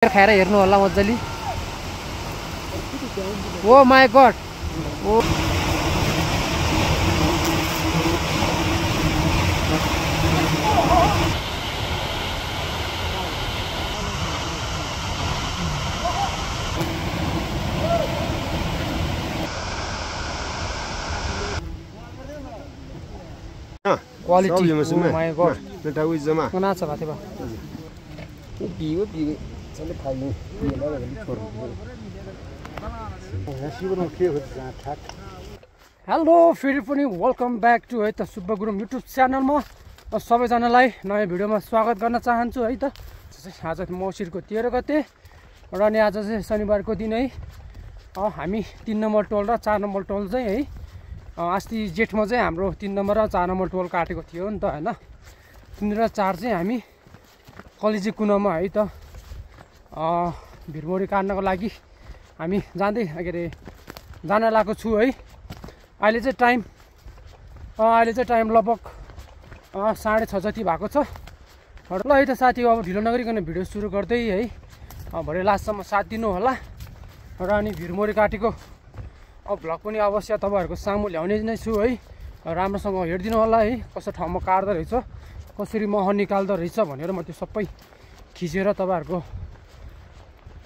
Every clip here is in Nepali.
खाएर हेर्नु होला मजाले। Oh my God. Oh quality oh my God बेटा उस जमा कना छ भाते बा वो पीवे चले खाइए ये लगा ले छोड़ हसी बनो के होता ठाक। हेलो फेरि पनि वेलकम ब्याक टु है त सुब्बा गुरुङ युट्युब च्यानलमा सबैजनालाई नयाँ भिडियोमा स्वागत गर्न चाहन्छु है त। आज मौसिरको 13 गते र नि आज चाहिँ शनिबारको दिन है। हामी 3 नम्बर टोल र 4 नम्बर टोल चाहिँ है अस्ति जेठमा चाहिँ हाम्रो 3 नम्बर र 4 नम्बर टोल काटेको थियो नि त हैन। 3 र 4 चाहिँ हामी कलेजी कुनामा है त भिरमोरी काट्नको लागि हामी जाँदै के अरे जान लागेको छु है। अहिले चाहिँ टाइम लगभग 6:30 जति भएको छ। ल है त साथी अब ढिलो नगरिकन भिडियो सुरु गर्दै है भरे लास्टसम्म साथ दिनु होला। र अनि भिरमोरी काटेको भ्लग पनि अवश्य तपाईहरुको सामु ल्याउने नै छु है। राम्रोसँग हेर्दिनु होला है कस्तो ठाउँमा काट्दो रहेछ कसरी मह निकाल्दो रहेछ भनेर म त्यो सबै खिचेर तपाईहरुको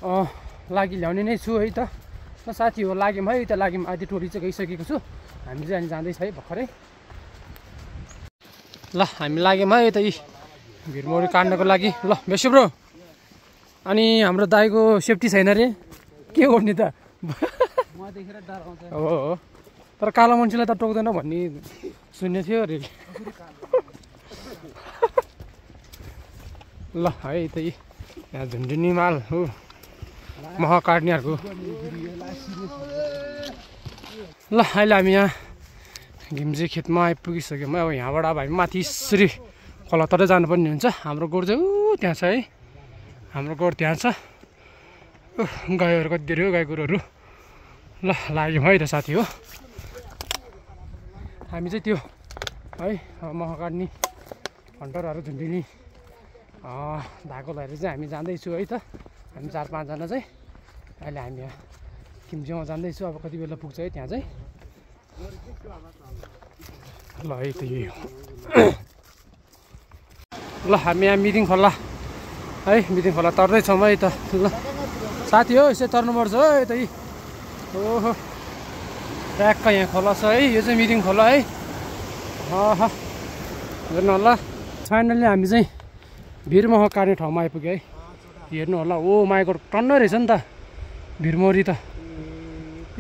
लागि ल्याउने नै छु है त। ल साथी हो लाग्यौँ है त लाग्यौँ आधी टोली चाहिँ गइसकेको छु। हामी चाहिँ अनि जाँदैछ है भर्खरै। ल हामी लाग्यौँ है त यी भिरमोरी काट्नको लागि। ल बेसु ब्रो अनि हाम्रो दाइको सेफ्टी छैन रे के गर्ने त म देखेर डर आउँछ। हो तर कालो मान्छेलाई त टोक्दैन भन्ने सुन्ने थियो अरे। ल है त यहाँ झुन्डुनी माल हो मह काट्नेहरूको। ल अहिले हामी यहाँ घिम्जी खेतमा आइपुगिसक्यौँ। अब यहाँबाट अब हामी माथि यसरी खोलातरै जानुपर्ने हुन्छ। हाम्रो गोठ चाहिँ त्यहाँ छ है। हाम्रो गोठ त्यहाँ छ। गाईहरू कति धेरै हो गाई गोरुहरू। ल लाग्यौँ है त साथी हो। हामी चाहिँ त्यो है मह काट्ने हन्टरहरू झुन्डिने धागो लिएर चाहिँ हामी जाँदैछु है त। हामी 4-5 जना चाहिँ अहिले हामी यहाँ किम्जीमा जाँदैछु। अब कति बेला पुग्छ है त्यहाँ चाहिँ। ल है त यही हो। ल हामी यहाँ मिरिङ खोला है मिरिङ खोला तर्दैछौँ है त। ल साथी हो यसो तर्नुपर्छ है त यी। ओहो ट्याक्क यहाँ खोला छ है। यो चाहिँ मिरिङ खोला है। हेर्नु होला फाइनल्ली हामी चाहिँ भिरमह काट्ने ठाउँमा आइपुग्यो है। हेर्नु होला ओ माय गॉड टन्नै रहेछ नि त भिरमोरी त।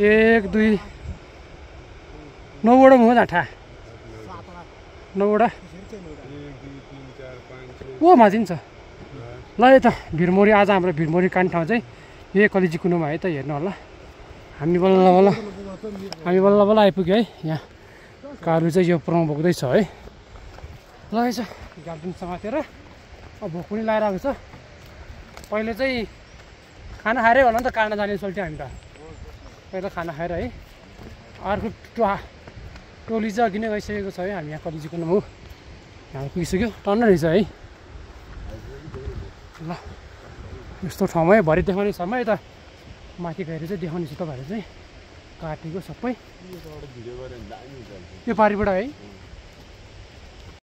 1 2 9वटा मुख आठा 9वटा ओ माथि छ। ल है त भिरमोरी आज हाम्रो भिरमोरी काट्ने ठाउँ चाहिँ यही कलेजी कुनामा है त। हेर्नु होला हामी बल्ल बल्ल आइपुग्यो है। यहाँ कालु चाहिँ यो प्रङ बोक्दैछ है। ल है छ गार्डन समातेर भोक पनि लगाइरहेको छ। पहिले चाहिँ खाना खाएरै होला नि त काट्न जाने सोल्थ्यो हामी त। पहिला खाना खाएर है अर्को टोली चाहिँ अघि नै गइसकेको छ है। हामी यहाँ कलेजी कुनामा हो यहाँ पुगिसक्यो टन्नै रहेछ है। ल यस्तो ठाउँमै भरि देखाउने छ है त। माथि गएर चाहिँ देखाउने छु तपाईँहरू चाहिँ काटेको सबै यो पारिबाट है।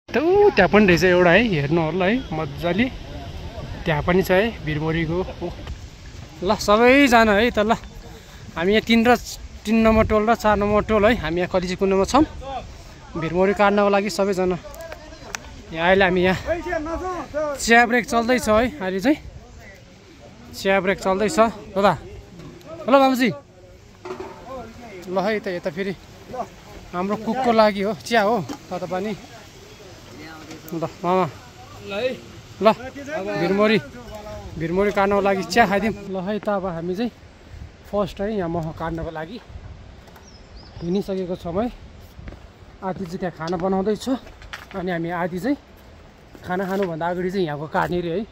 त्यहाँ पनि रहेछ एउटा है। हेर्नु होला है मजाले त्यहाँ पनि छ है भिरमोरीको। ल सबैजना है त। ल हामी यहाँ 3 नम्बर टोल र 4 नम्बर टोल है हामी यहाँ कलेजी कुनामा छौँ भिरमोरी काट्नको लागि सबैजना। यहाँ अहिले हामी यहाँ चिया ब्रेक चल्दैछ है। अहिले चाहिँ चिया ब्रेक चल्दैछ दादा। हेलो बाबुजी ल है त यता फेरि हाम्रो कुकको लागि हो चिया हो तातो पानी। ल मामा ल भिरमोरी काट्नको लागि चिया खाइदिउँ। ल है त अब हामी चाहिँ फर्स्ट है यहाँ मह काट्नको लागि हिँडिसकेको छौँ है। आधी चाहिँ त्यहाँ खाना बनाउँदैछ अनि हामी आधी चाहिँ खाना खानुभन्दा अगाडि चाहिँ यहाँको काट्ने रे है।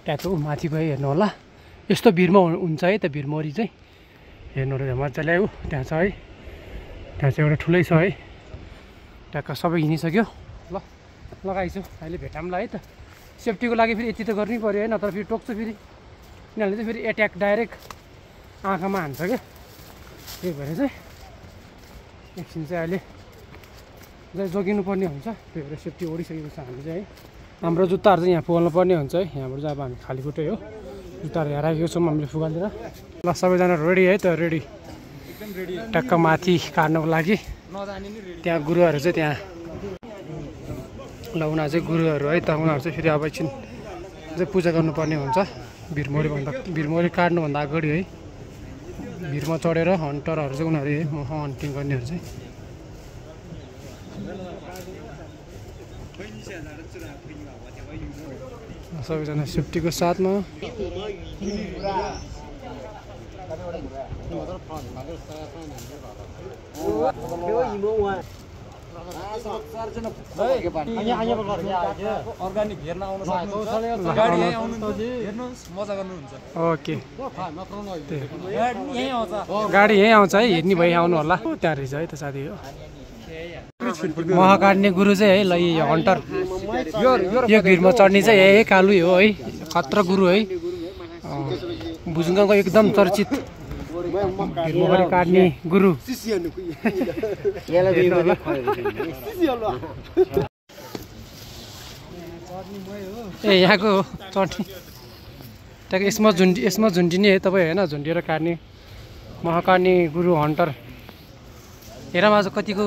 ट्याक्क माथि गयो हेर्नु होला यस्तो भिरमा हुन्छ है त भिरमोरी चाहिँ। हेर्नु होला मजाले हो त्यहाँ छ है। त्यहाँ चाहिँ एउटा ठुलै छ है। ट्याक्क सबै हिँडिसक्यो। ल लगाइछु अहिले भेटाउँला है त। सेफ्टीको लागि फेरि यति त गर्नै पऱ्यो है नत्र फेरि टोक्छ फेरि यिनीहरूले चाहिँ फेरि एट्याक डाइरेक्ट आँखामा हान्छ क्या त्यही भएर चाहिँ एकछिन चाहिँ अहिले जोगिनु पर्ने हुन्छ त्यही भएर सेफ्टी ओढिसकेको छ हामी चाहिँ है हाम्रो जुत्ताहरू चाहिँ यहाँ पोल्नु पर्ने हुन्छ है यहाँबाट चाहिँ अब हामी खाली खुट्टै हो जुत्ताहरू यहाँ राखेको छौँ हामीले फुगालेर ल सबैजना रेडी है त रेडी टक्क माथि काट्नको लागि त्यहाँ गुरुहरू चाहिँ त्यहाँ ल उनीहरू चाहिँ गुरुहरू है त उनीहरू चाहिँ फेरि अब एकछिन चाहिँ पूजा गर्नुपर्ने हुन्छ भिरमौरी काट्नुभन्दा अगाडि है भिरमा चढेर हन्टरहरू चाहिँ उनीहरू है मह हन्टिङ गर्नेहरू चाहिँ सबैजना सेफ्टीको साथमा अर्गानिक हेर्न आउनु गाडी यहीँ आउनु हेर्नुहोस् मजा गर्नुहुन्छ ओके गाडी यहीँ आउँछ है हिँड्ने भइ आउनु होला त्यहाँ रहेछ है त साथी हो मह काट्ने गुरु चाहिँ है ल हन्टर यो भिरमा चढ्ने चाहिँ यही कालु हो है खतरा गुरु है भुजुङको एकदम चर्चित भिरमा काट्ने गुरु ए यहाँको चट्नी त्यहाँको यसमा झुन्डिने है तपाईँ होइन झुन्डिएर काट्ने मह काट्ने गुरु हन्टर हेर आज कतिको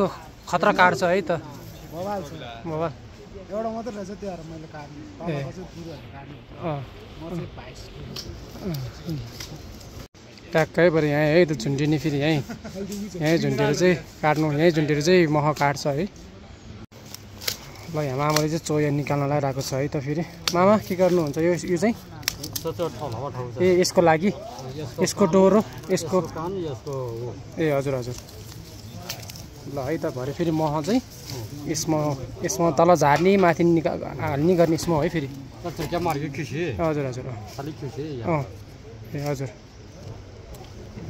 खतरा काट्छ है त मोबाइल एउटा मात्रै रहेछ त्यहाँ मैले ट्याक्कै पऱ्यो यहाँ है त झुन्डिने फेरि यहीँ झुन्डेर चाहिँ काट्नु यहीँ झुन्डेर चाहिँ मह काट्छ है ल यहाँ मामाले चाहिँ चोया निकाल्न लगाइरहेको छ है त फेरि मामा के गर्नुहुन्छ यो चाहिँ ए यसको लागि यसको डोरो यसको ए हजुर हजुर ल है त भरे फेरि मह चाहिँ यसमा तल झार्ने माथि हाल्ने गर्ने यसमा है फेरि हजुर हजुर ए हजुर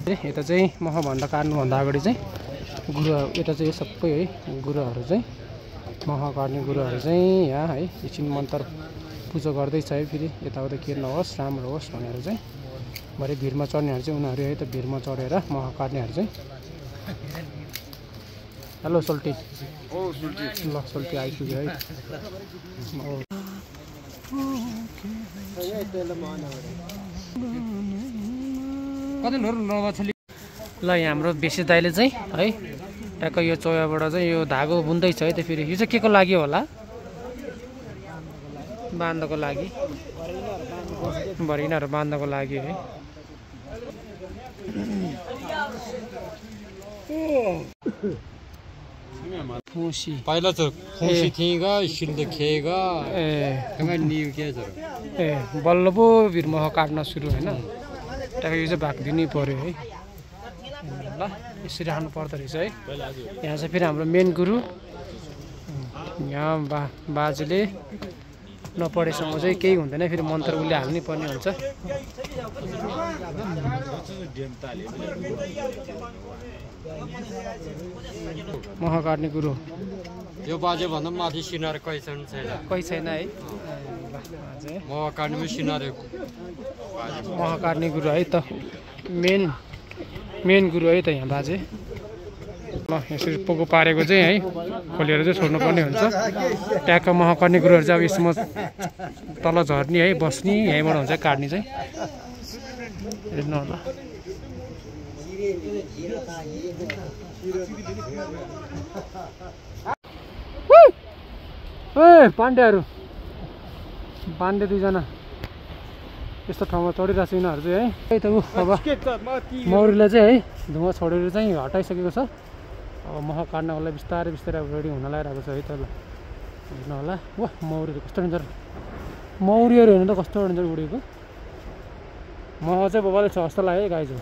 यता चाहिँ महभन्दा काट्नुभन्दा अगाडि चाहिँ गुरु यता चाहिँ सबै है गुरुहरू चाहिँ मह काट्ने गुरुहरू चाहिँ यहाँ है एकछिन मन्त्र पूजा गर्दैछ है फेरि यताउता के नहोस् राम्रो होस् भनेर चाहिँ भरे भिरमा चढ्नेहरू चाहिँ उनीहरू है त भिरमा चढेर मह काट्नेहरू चाहिँ हेलो सोल्टी ल सोल्टी आइपुग्यो है ल यहाँ हाम्रो बेसी दाइले चाहिँ है ट्याक्क यो चोयाबाट चाहिँ यो धागो बुन्दैछ है त फेरि यो चाहिँ के को लागि होला बाँध्नको लागि भरिनाहरू बाँध्नको लागि है फुसी पहिला त फुसी थिएगा सिल्दो खेगा ए न्यू के ए बल्ल पो भिरमह काट्न सुरु होइन ट्याक्क यो चाहिँ भाग दिनै पऱ्यो है ल यसरी राख्नु पर्दो रहेछ है यहाँ चाहिँ फेरि हाम्रो मेन गुरु यहाँ बाजेले नपढेसम्म चाहिँ केही हुँदैन फेरि मन्त्र उसले हाल्नै पर्ने हुन्छ मह काट्ने गुरु यो बाजे भन्दा माथि सिनार कोही छैन है मह काट्ने सिनार मह काट्ने गुरु है त मेन गुरु है त यहाँ बाजे ल यसरी पोको पारेको चाहिँ है खोलेर चाहिँ छोड्नुपर्ने हुन्छ ट्याक्क मह काट्ने गुरुहरू चाहिँ अब यसमा तल झर्ने है बस्ने यहीँबाट हुन्छ काट्ने चाहिँ हेर्नु होला ए पाण्डेहरू पाण्डे दुईजना यस्तो ठाउँमा चढिरहेको छ यिनीहरू चाहिँ है त ऊ अब मौरीलाई चाहिँ है धुवा छोडेर चाहिँ हटाइसकेको छ अब मह काट्नको लागि बिस्तारै बिस्तारै अब रेडी हुन लागिरहेको छ है त ल हेर्नु होला वा मौरीहरू कस्तो डेन्जर मौरीहरू हेर्नु त कस्तो डेन्जर उडेको मह चाहिँ बबाले छ जस्तो लाग्यो है गाइजो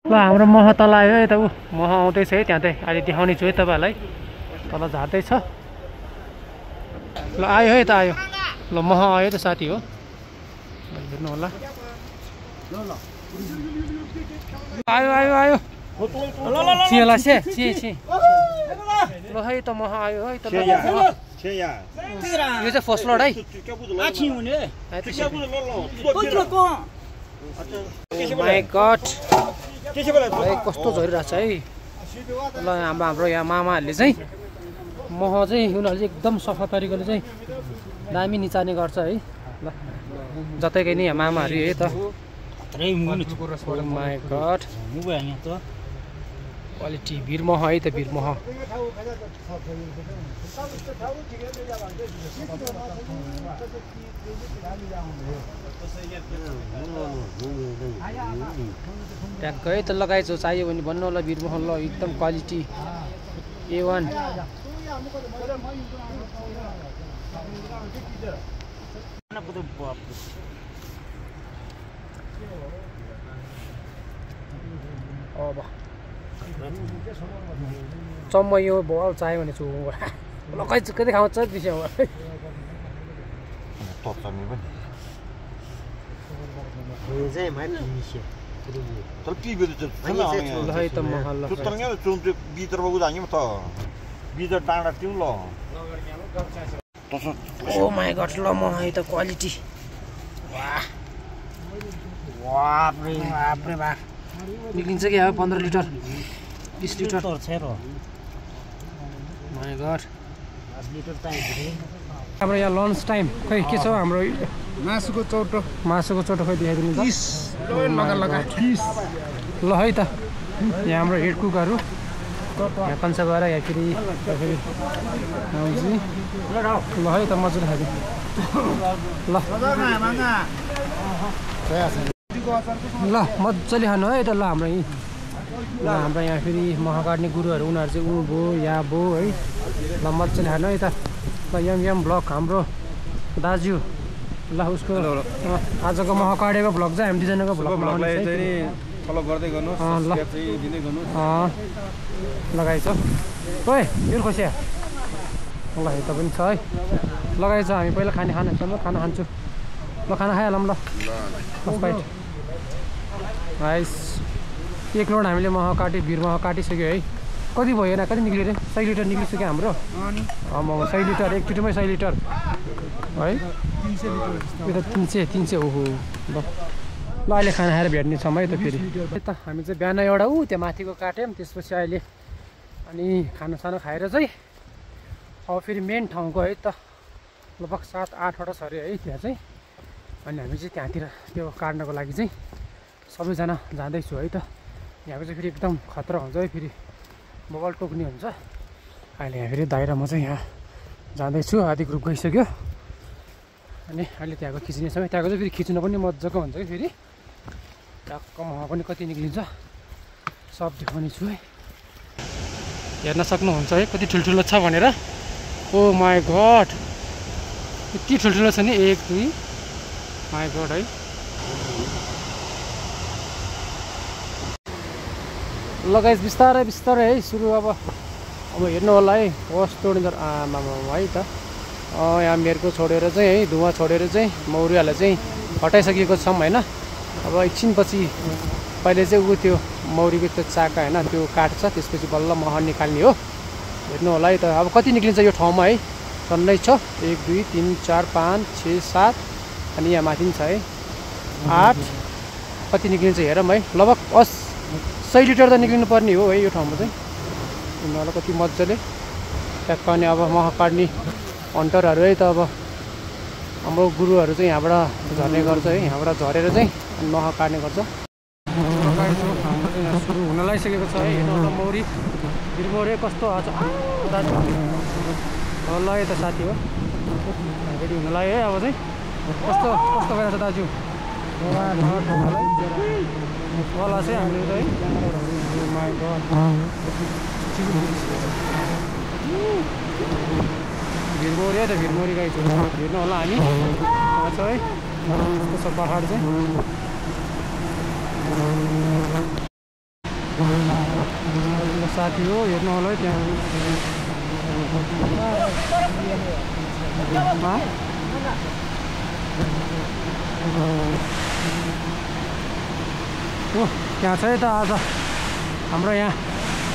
ल हाम्रो मह तल आयो है त ऊ मह आउँदैछ है त्यहाँ चाहिँ अहिले देखाउने छु है तपाईँहरूलाई तल झार्दैछ ल आयो है त आयो ल मह आयो त साथी हो हेर्नु होला आयो आयो आयो छिला छे ल है त मह आयो है त ल छेया यो चाहिँ फर्स्ट लड है माई गड कस्तो झरिरहेछ है ल हाम्रो यहाँ मामाहरूले चाहिँ मह चाहिँ उनीहरूले चाहिँ एकदम सफा तरिकाले चाहिँ दामी निचार्ने गर्छ है ल जतैकै नि यहाँ मामाहरू है त माई गड क्वालिटी भिरमह है त भिरमह ट्याक्कै त लगाएछ चाहियो भने भन्नु होला भिरमह ल एकदम क्वालिटी A1 अब चम्म यो बल चाहियो भने छु लगाइ कति खाउँछ त्यसो ओ माई गड ल म है त क्वालिटी निक्लिन्छ कि अब 15 लिटर 20 लिटर माई गड हाम्रो यहाँ लन्च टाइम खै के छ हाम्रो मासुको चौटो खै देखाइदिनु त ल है त यहाँ हाम्रो हेड कुकहरू यहाँ कन्सा गएर यहाँ फेरि ल है त मजाले खाइदिउँ ल मजाले खानु है त ल हाम्रो यहीँ ल हाम्रो यहाँ फेरि मह काट्ने गुरुहरू उनीहरू चाहिँ ऊ भयो यहाँ भयो है ल मजाले खानु है त ल यम भ्लग हाम्रो दाजु ल उसको आजको मह काटेको भ्लग चाहिँ हामी दुईजनाको भ्लग फलो गर्दै गर्नु लगाएछ ओइ यो खोसिया ल यता पनि छ है लगाएछ हामी पहिला खाना खान्छु ल खाना खाइहालौँ ल राइस 1 लोड हामीले मह काट्यो भिरमह काटिसक्यो है कति भयो होइन कति निक्ल्यो अरे 100 लिटर निक्लिसक्यो हाम्रो 100 लिटर एक चुटोमै 100 लिटर है यो त 300 ओहो ल अहिले खाना खाएर भेट्ने छौँ है त फेरि त हामी चाहिँ बिहान एउटा त्यहाँ माथिको काट्यौँ त्यसपछि अहिले अनि खानासाना खाएर चाहिँ अब फेरि मेन ठाउँको है त लगभग 7-8वटा छ अरे है त्यहाँ चाहिँ अनि हामी चाहिँ त्यहाँतिर त्यो काट्नको लागि चाहिँ सबैजना जाँदैछु है त यहाँको चाहिँ फेरि एकदम खतरा हुन्छ है फेरि बबल टोक्ने हुन्छ अहिले यहाँ फेरि दाइरा म चाहिँ यहाँ जाँदैछु आधी ग्रुप गइसक्यो अनि अहिले त्यहाँको खिच्ने छ त्यहाँको चाहिँ फेरि खिच्नु पनि मजाको हुन्छ कि फेरि ट्याक्क मह पनि कति निक्लिन्छ सब देखाउने छु है हेर्न सक्नुहुन्छ है कति ठुल्ठुलो छ भनेर ओ माई गड यति ठुल्ठुलो छ नि 1 2 माई गड है लगाइस बिस्तारै है सुरु अब हेर्नु होला है होस् तोडिन्छ आमा है त यहाँ मेरको छोडेर चाहिँ है धुवा छोडेर चाहिँ मौरीहरूलाई चाहिँ हटाइसकेको छौँ होइन अब एकछिनपछि पहिले चाहिँ ऊ त्यो मौरीको त्यो चाका होइन त्यो काट्छ त्यसपछि बल्ल मह निकाल्ने हो हेर्नु होला है त अब कति निक्लिन्छ यो ठाउँमा है सन्नै छ 1 2 3 4 5 6 7 अनि यहाँ माथि छ है 8 कति निक्लिन्छ हेरौँ है लगभग 100 लिटर त निक्लिनु पर्ने हो है यो ठाउँमा चाहिँ उनीहरूलाई कति मजाले ट्याक्क अनि अब मह काट्ने हन्टरहरू है त अब हाम्रो गुरुहरू चाहिँ यहाँबाट झर्ने गर्छ है यहाँबाट झरेर चाहिँ मह काट्ने गर्छ सुरु हुन लागिसकेको छ है हेर्नु होला मौरी भिरमौरी कस्तो आज ल है त साथी हो रेडी हुन लाग्यो है अब चाहिँ कस्तो भइरहेको छ दाजु होला चाहिँ हामीले त है भिरमौरी है त भिरमौरी गाई छु हेर्नु होला हामी छ है कस्तो छ पहाड चाहिँ साथी हो हेर्नु होला है त्यहाँ त्यहाँ छ है त आज हाम्रो यहाँ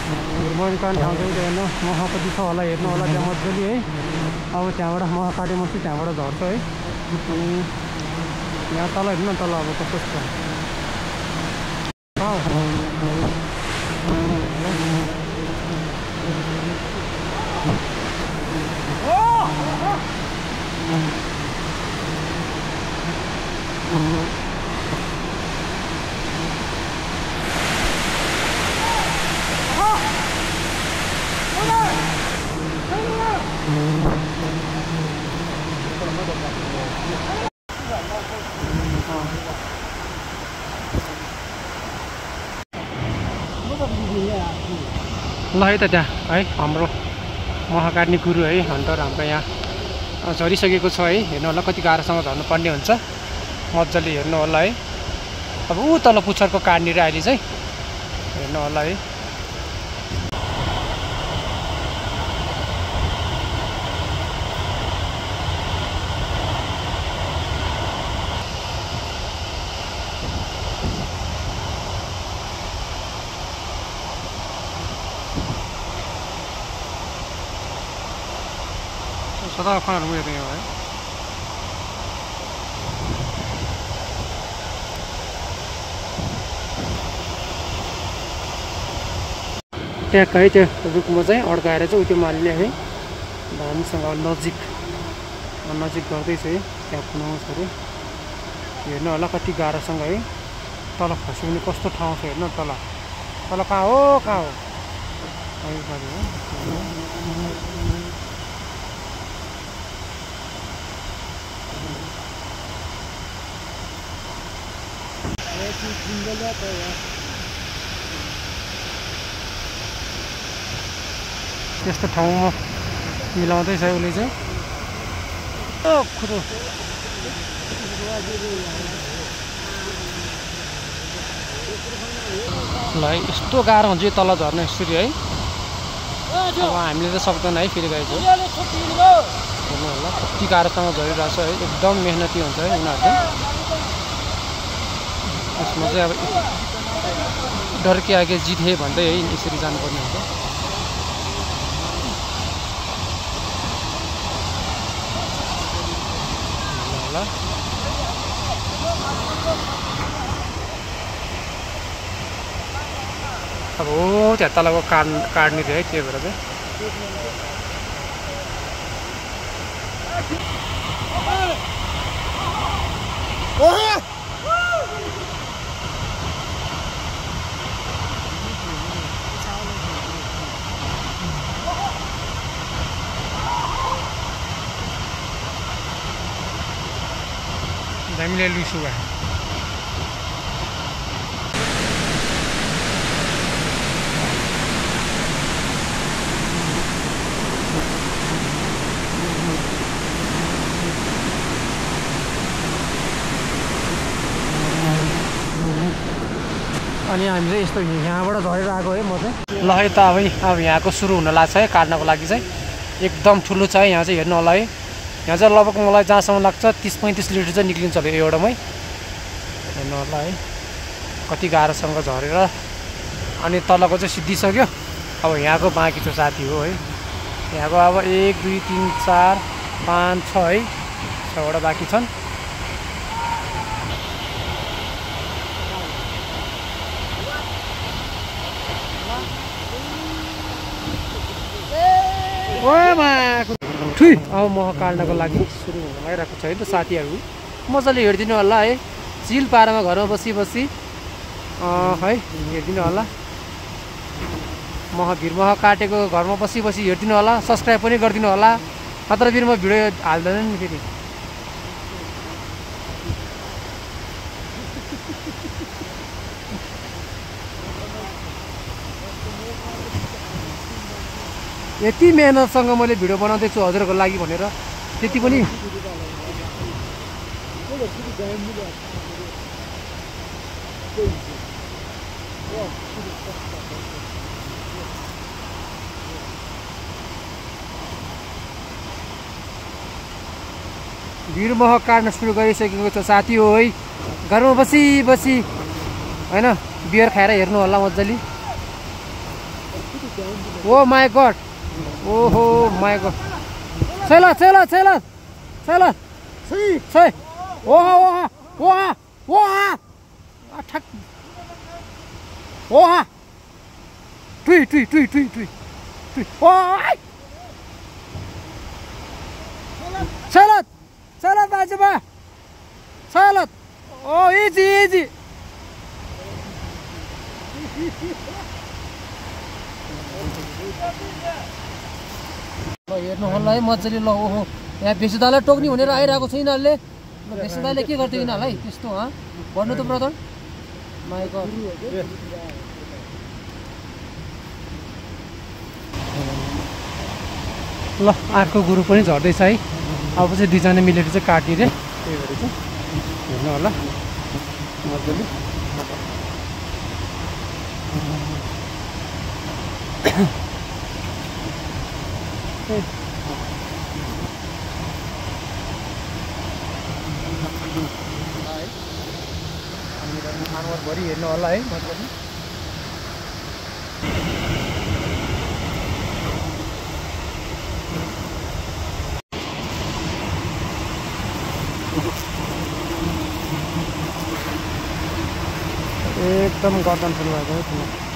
मैनकान ठाउँ चाहिँ हेर्न मह कति छ होला हेर्नु होला त्यहाँ मजाले है। अब त्यहाँबाट मह काटेपछि त्यहाँबाट झर्छ है। अनि यहाँ तल हेर्नु न, तल अब कस्तो छ ल है त त्यहाँ है हाम्रो मह काट्ने गुरु है हन्टर हाम्रो यहाँ झरिसकेको छ है। हेर्नु होला कति गाह्रोसँग झर्नुपर्ने हुन्छ, मजाले हेर्नु होला है। अब ऊ तल पुच्छरको काट्ने र अहिले चाहिँ हेर्नु होला है। सदा खानाहरू उयो है। त्यहाँ कहीँ त्यो रुखमा चाहिँ अड्काएर चाहिँ त्यो मालिले है धानसँग नजिक गर्दैछ है। त्यहाँ पुनाउँछ अरे। हेर्नु होला कति गाह्रोसँग है। तल खस्यो भने कस्तो ठाउँ छ हेर्नु। तल कहाँ हो त्यस्तो ठाउँमा मिलाउँदैछ उसले चाहिँ। ल यस्तो गाह्रो हुन्छ यो तल झर्न यसरी है। अब हामीले त सक्दैन है फेरि गएको। हेर्नु होला कति गाह्रोसँग झरिरहेको छ है। एकदम मेहनती हुन्छ है उनीहरू चाहिँ। यसमा चाहिँ अब डर के आगे जित है भन्दै है यसरी जानुपर्ने हुन्छ। अब हो त्यहाँ तलको काट्ने थियो है, त्यही भएर चाहिँ हामीले लुसु भयो। अनि हामीले यस्तो यहाँबाट झरेर आएको है। म चाहिँ ल है त अब यहाँको सुरु हुन लाग्छ है काट्नको लागि चाहिँ। एकदम ठुलो छ है यहाँ चाहिँ। हेर्नु होला है यहाँ चाहिँ लगभग मलाई जहाँसम्म लाग्छ 30-35 लिटर चाहिँ निक्लिन्छ होला एउटामै। हेर्नु होला है कति गाह्रोसँग झरेर अनि तलको चाहिँ सिद्धिसक्यो। अब यहाँको बाँकी चाहिँ साथी हो है। यहाँको अब 1 2 3 4 5 6 है, 6वटा बाँकी छन्। अब मह काट्नको लागि सुरु हुन लागिरहेको छ है त साथीहरू। मजाले हेरिदिनु होला है। चिल पारामा घरमा बसी है हेरिदिनु होला। भिर मह काटेको घरमा बसी हेरिदिनु होला। सब्सक्राइब पनि गरिदिनु होला, नत्र फेरि म भिडियो हाल्दैन नि फेरि। यति मेहनतसँग मैले भिडियो बनाउँदैछु हजुरहरूको लागि भनेर त्यति पनि भिर मह काट्न सुरु गरिसकेको छ साथी हो है। घरमा बसी हैन बियर खाएर हेर्नु होला मजाले। ओ माई गड ओहो माई गड छैला छैला छैला छैला छै ओहा ओहा ओहा ओहा ठक ओहा टुई टुई टुई टुई टुई टुई ओइ छैला छैला बाजुमा छैला ओ इजी इजी हेर्नु होला है मजाले ल ओहो यहाँ भेषुदालाई टोक्ने भनेर आइरहेको छ यिनीहरूले भेषुदाले के गर्थ्यो यिनीहरूलाई त्यस्तो भन्नु त ब्रदर माइक ल अर्को गुरु पनि झर्दैछ है अब चाहिँ दुईजना मिलेर चाहिँ काटिदिए त्यही भएर चाहिँ हेर्नु होला मजाले भरि हेर्नु होला है मजाले एकदम गर्दन सुरु भएको है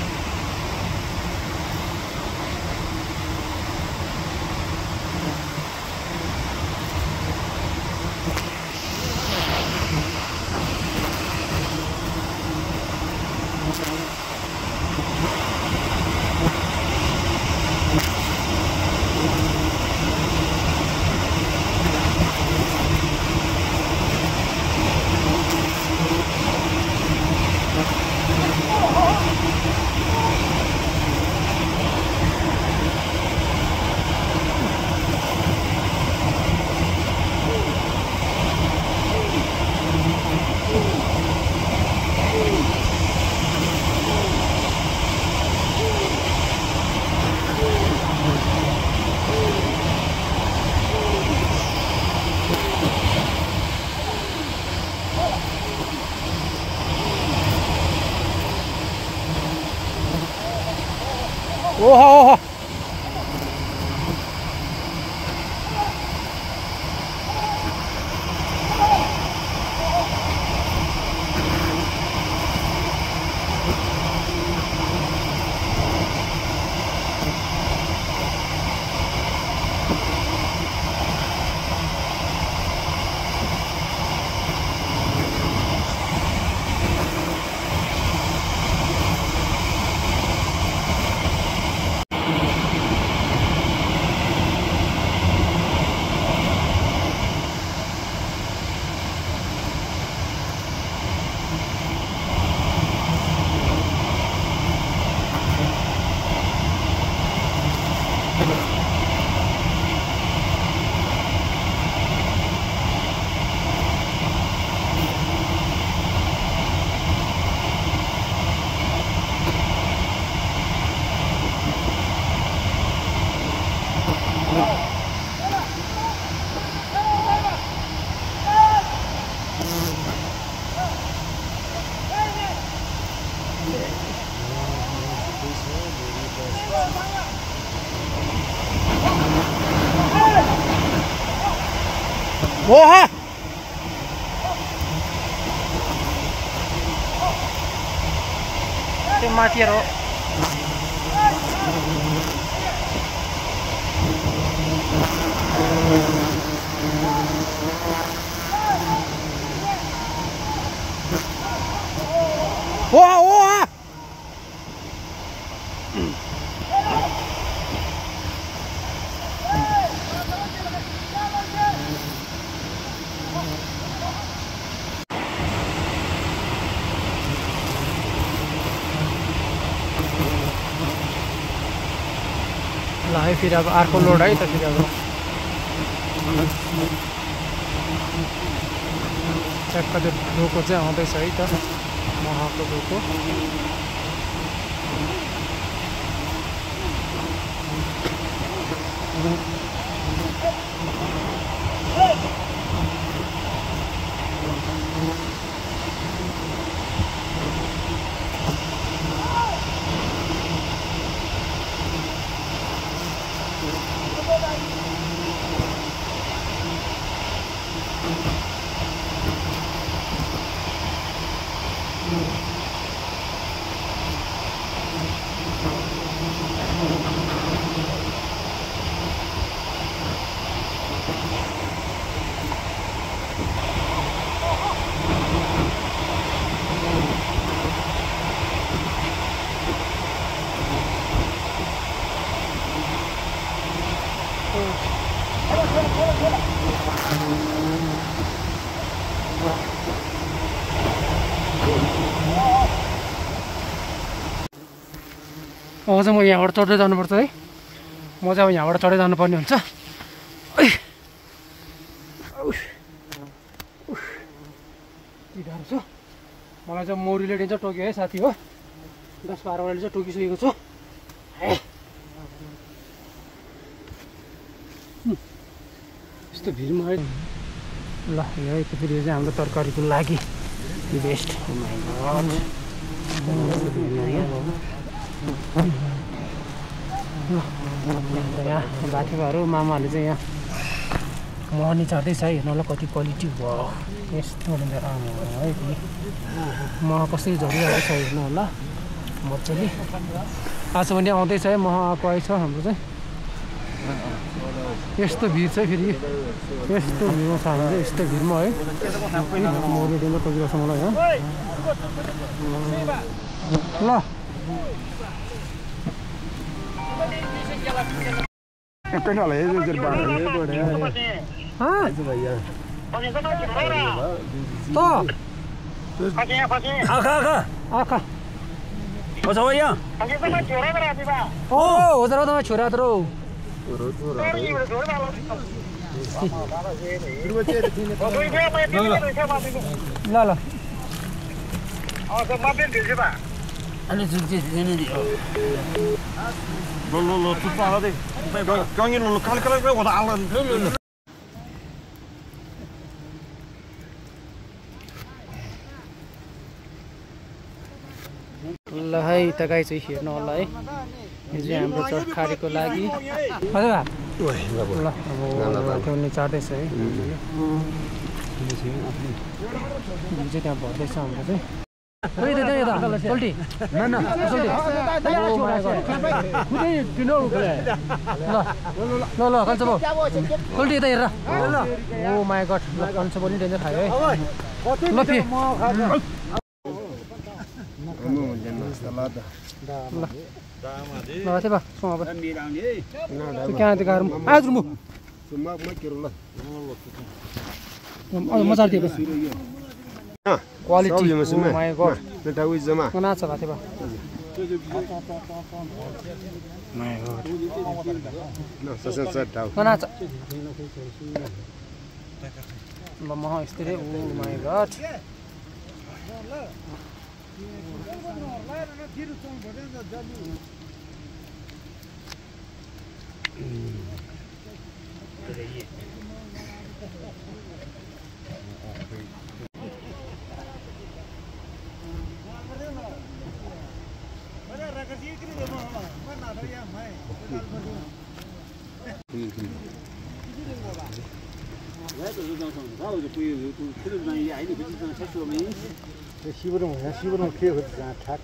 ओहो ओहो ओहा त्यो माथि हो ओहा ओहा ल है फेरि अब अर्को लोड है त फेरि अब ट्याक्क त्यो डोको चाहिँ आउँदैछ है त महाको डोको अब चाहिँ म यहाँबाट चढ्दै जानुपर्छ है म चाहिँ अब यहाँबाट चढ्दै जानुपर्ने हुन्छ के गाह्रो छ मलाई चाहिँ मौरीले चाहिँ टोक्यो है साथी हो 10-12 वटाले चाहिँ टोकिसकेको छु यस्तो भिडमा है ल यो फेरि चाहिँ हाम्रो तरकारीको लागि बेस्ट यहाँ बाठेबाहरू मामाहरूले चाहिँ यहाँ मनी चढ्दैछ है हेर्नु होला कति क्वालिटी भयो यस्तो है मह कसरी झरिरहेको छ हेर्नु होला मजाले आज पनि आउँदैछ है मह आएको आएछ हाम्रो चाहिँ यस्तो भिड चाहिँ फेरि यस्तो भिडमा छ हाम्रो चाहिँ यस्तो भिडमा है मौरी डेन्जर टोकिरहेको छ मलाई यहाँ ल छोरा तर ल ल ल है त गाई चाहिँ हेर्नु होला है यो चाहिँ हाम्रो तरकारीको लागि हजुर ल अब त्यो चार्दैछ है चाहिँ त्यहाँ भर्दैछ हाम्रो चाहिँ ल कन्सबो कोल्टी यता हेर ओ माई गड ल कन्सबो नि डेन्जर खायो है ल फे ल बा सोमा क्या गाह्रो आज म मजा दिएको क्वालिटी माई गड कना छ भाते बा माई गड कना छ ल मह यस्तै ओ my God 시부름 키우고 탁.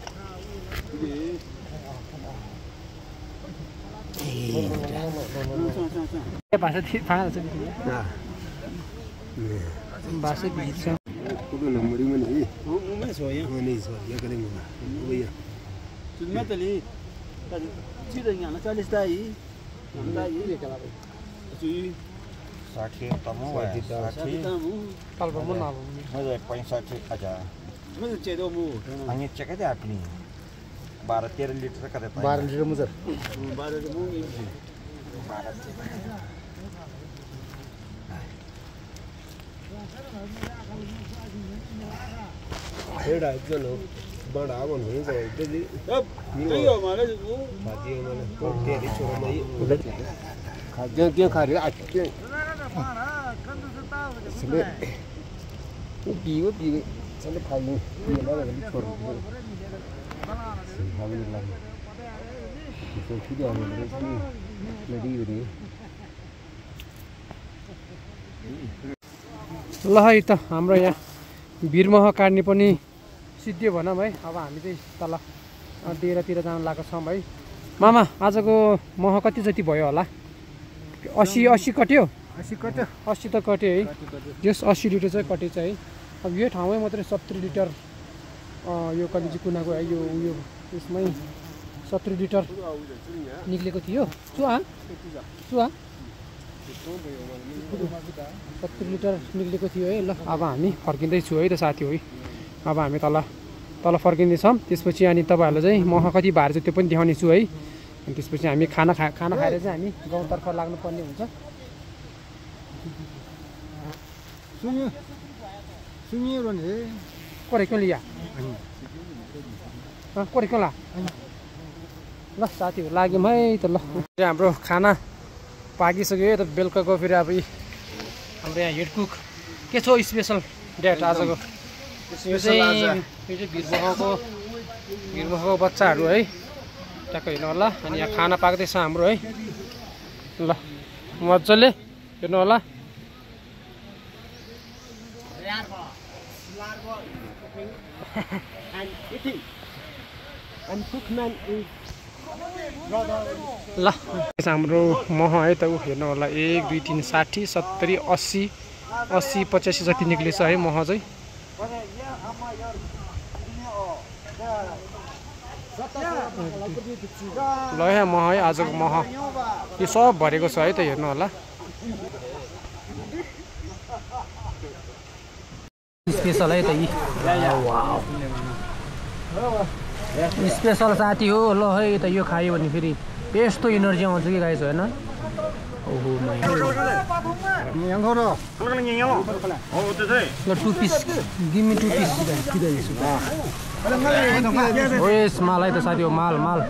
bahasa bahasa bahasa bisa Kudu nomor ini mana? Mana soya? Mana soya kali mana? Oh iya. Cuma tadi tadi cerita yang nak 40 dah anda ini kalau tu 60 tamu ya 60 tamu kalau mau nalu ada 65 aja mana cedo mu hanya cek aja apa nih 12-13 liter kata 12 liter mu sir 12 mu ini हेड़ा चलो बड़ा बन नहीं जाए जल्दी अब नहीं हो मारे तू बाजी माने तो तेरी छोरा नहीं उधर खा क्या खा रहे आज के चले पीवे चले खाइए ये ना लगे छोड़ खाने लगे तो किधर आने लगे इसलिए लड़ी हुई ल है त हाम्रो यहाँ भिरमह काट्ने पनि सिद्धियो भनौँ है अब हामी चाहिँ तल डेरातिर जान लागेको छौँ है मामा आजको मह कति जति भयो होला 80 कट्यो 80 कट्यो 80 त कट्यो है जस 80 लिटर चाहिँ कटेछ है अब यो ठाउँमै मात्रै 70 लिटर यो कलिजी कुनाको है यो उयो यसमै 70 लिटर निक्लेको थियो चुहा 70 लिटर निक्लेको थियो है। ल अब हामी फर्किँदैछु है त साथी है। अब हामी तल फर्किँदैछौँ। त्यसपछि अनि तपाईँहरूलाई चाहिँ मह कति भार छ त्यो पनि देखाउने छु है। अनि त्यसपछि हामी खाना खाएर चाहिँ हामी गाउँतर्फ लाग्नुपर्ने हुन्छ। सुनियो भने कोरे क्यों लिया कोरे क्यों ला ल साथीहरू लाग्यौँ है त। ल हाम्रो खाना पाकिसक्यो है त बेलुकाको। फेरि अब हाम्रो यहाँ हेड कुक के छ स्पेसल डेट आजको? यो चाहिँ भिरमहको बच्चाहरू है ट्याक्क हेर्नु होला। अनि यहाँ खाना पाक्दैछ हाम्रो है। ल मजाले हेर्नु होला। ल हाम्रो मह है त ऊ हेर्नु होला 1 2 3 60 70 80 80 85 जति निक्लेछ है मह चाहिँ। ल यहाँ मह है आजको मह यो सब भरेको छ है त हेर्नु होला। स्पेसल है त स्पेसल साथी हो। ल है त यो खायो भने फेरि यस्तो इनर्जी आउँछ कि गाइस होइन। ओहो ल 2 पिस गिभ मी 2 पिस ओएस माल है त साथी हो माल।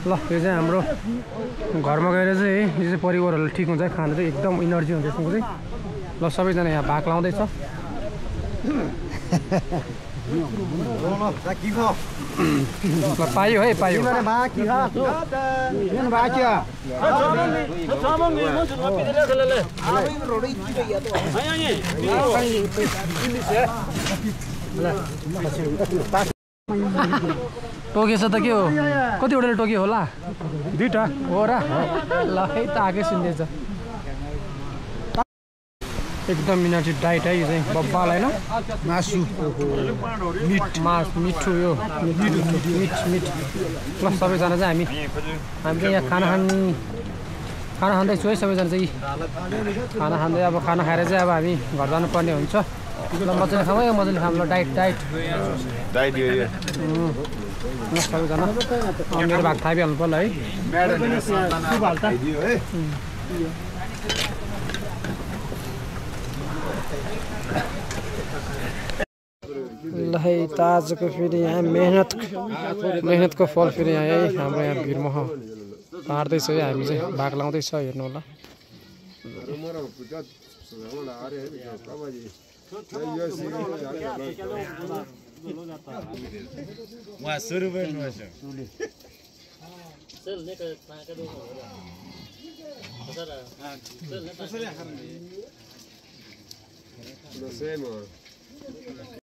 ल यो चाहिँ हाम्रो घरमा गएर चाहिँ यो चाहिँ परिवारहरूलाई ठिक हुन्छ खाना चाहिँ एकदम इनर्जी हुन्छ यसको चाहिँ। ल सबैजना यहाँ भाग लाउँदैछ। पायो है पायो। टोकेछ त के हो? कतिवटाले टोक्यो होला? 2टा हो र? ल है त आगे सुन्दैछ। एकदम इनर्जी डाइट है यो चाहिँ बब्बाल होइन। मासु मिठो यो मिठ। ल सबैजना चाहिँ हामी चाहिँ यहाँ खाना खाँदैछु है। सबैजना चाहिँ खाना खाँदै अब खाना खाएर चाहिँ अब हामी घर जानुपर्ने हुन्छ। ल मजाले खाऊँ है मजाले खाऊँ। ल डाइट ल सबैजना मेरो भाग थापिहाल्नु पर्ला है। ल है त आजको फेरि यहाँ मेहनतको फल फेरि यहाँ है हाम्रो यहाँ भिरमह पार्दैछ है। हामी चाहिँ भाग लाउँदैछ हेर्नु होला।